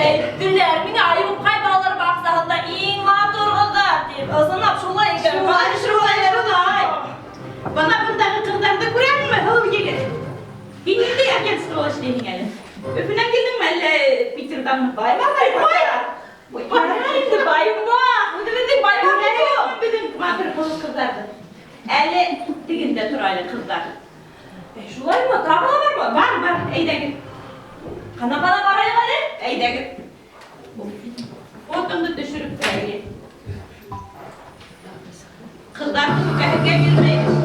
Әйттеләр миңә, Айыуҡай балалар баҡсаһында иң матур ҡыҙҙар тип. Ысынлап шулай икән. Шулай, шулай, шулай. Бына бындағы ҡыҙҙарҙы күрәһеңме, һылыу егет? Һин ниндәй агентствола эшләйһең әле? Өфөнән килдеңме, әллә Питерҙанмы? Баймаҡ Ой! Баймаҡ инде, Баймаҡ. Үҙебеҙҙең Баймаҡ бит ул. Күрәһеңме беҙҙең матур һылыу ҡыҙҙарҙы? Әле тегендә тора әле ҡыҙҙар. Әй, шулаймы? Тағы ла бармы? Бар, бар, әйҙәгеҙ. Ҡана, ҡана барайыҡ әле. Әйҙәгеҙ. Фотоңдо төшөрөп тор әле. Ҡыҙҙарҙы сүкәһегә бирмәйбеҙ.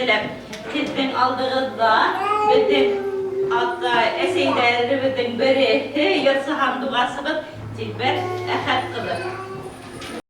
теләп. Һеҙҙең алдығыҙҙа беҙҙең ата әсәйҙәребеҙҙең береһе, йырсы һандуғасыбыҙ Дилбәр Әхәт ҡыҙы.